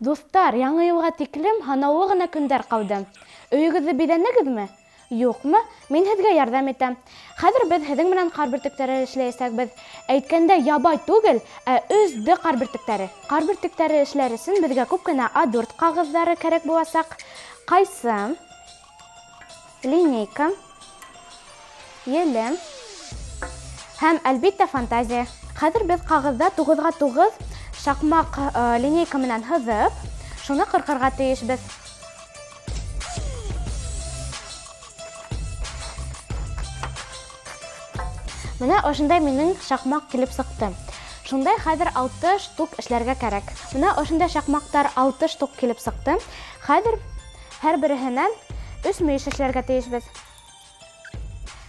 Дуҫтар, Яңы йылға тиклем һанаулы ғына көндәр ҡалды. Өйөгөҙҙө биҙәнегеҙме? Юҡмы? Мин һеҙгә ярҙам итәм. Хәҙер беҙ һеҙҙең менән ҡар бөртөктәре эшләйәсәкбеҙ. Әйткәндә, ябай түгел, ә 3D ҡар бөртөктәре. Ҡар бөртөктәре эшләр өсөн беҙгә күп кенә А4 ҡағыҙҙары кәрәк буласаҡ. Ҡайсы, линейка, Елем. Һәм, әлбиттә, фантазия. Хәҙер беҙ ҡағыҙҙа туғыҙға туғыҙ шаҡмаҡ э, линейка менән һыҙып, шуны ҡырҡырға тейешбеҙ. Менә ошондай минең шаҡмаҡ килеп сыҡты. Шундай хәҙер 6 штук эшләргә кәрәк. Менә ошондай шаҡмаҡтар 6 штук килеп сыҡты. Хәҙер Һәр береһенән өс мөйөш эшләргә тейешбеҙ.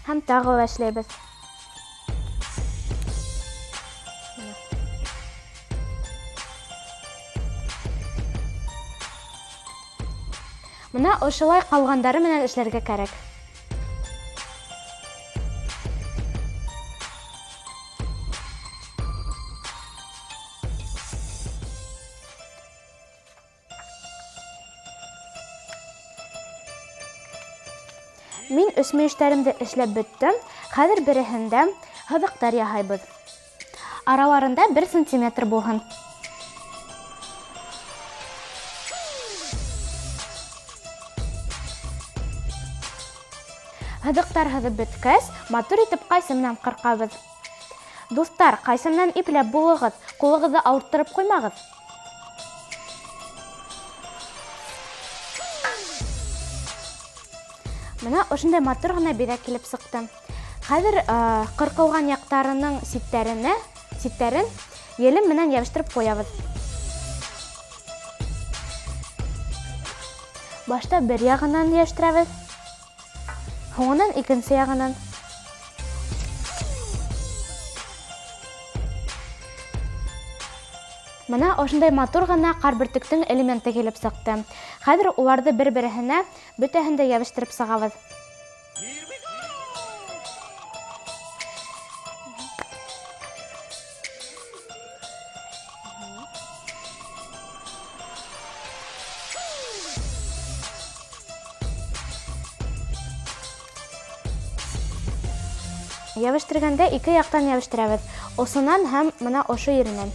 Һәм тағы ла эшләйбеҙ. Менә ошолай ҡалғандары менән эшләргә кәрәк. Мин өсмөйөштәремде эшләп бөттөм. Хәҙер береһендә һыҙыҡтар яһайбыҙ. Араларында бер сантиметр булһын. Һыҙыҡтар һыҙып бөткәс, матур итеп ҡайсы менән ҡырҡабыҙ. Дуҫтар, ҡайсы менән ипләп булығыҙ, ҡулығыҙҙы ауырттырып ҡуймағыҙ. Менә ошондай матур ғына биҙәк килеп сыҡты. Хәҙер ҡырҡылған яҡтарының ситтәренә, ситтәрен елем менән ябыштырып ҡуябыҙ. Башта бер яғынан ябыштырабыҙ. Һуңынан икенсе яғынан. Мына ошондай матур ғына ҡар бөртөктөң элементы килеп сыҡты. Хәҙер уларҙы бер-береһенә бөтәһен дә ябыштырып сығабыҙ. Ябыштырганда ике яктан ябыштырабыз. Осынан һәм мына ошо еренән.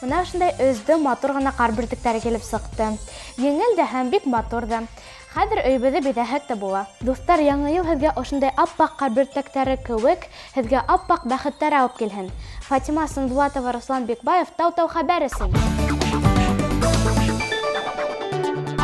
Мына ошондай өздө матур ғына ҡар бөртөктәре килеп сыҡты. Еңел дә һәм бик матур ҙа. Хәҙер өйөбөҙҙө биҙәһәк тә була. Дуҫтар, Яңы йыл һеҙгә ошондай ап-аҡ ҡар бөртәктәре кеүек, һеҙгә ап-аҡ бәхеттәр алып килһен. Фатима Сынбулатова, Руслан Бикбаев, Тау-Тау хәбәр өсөн!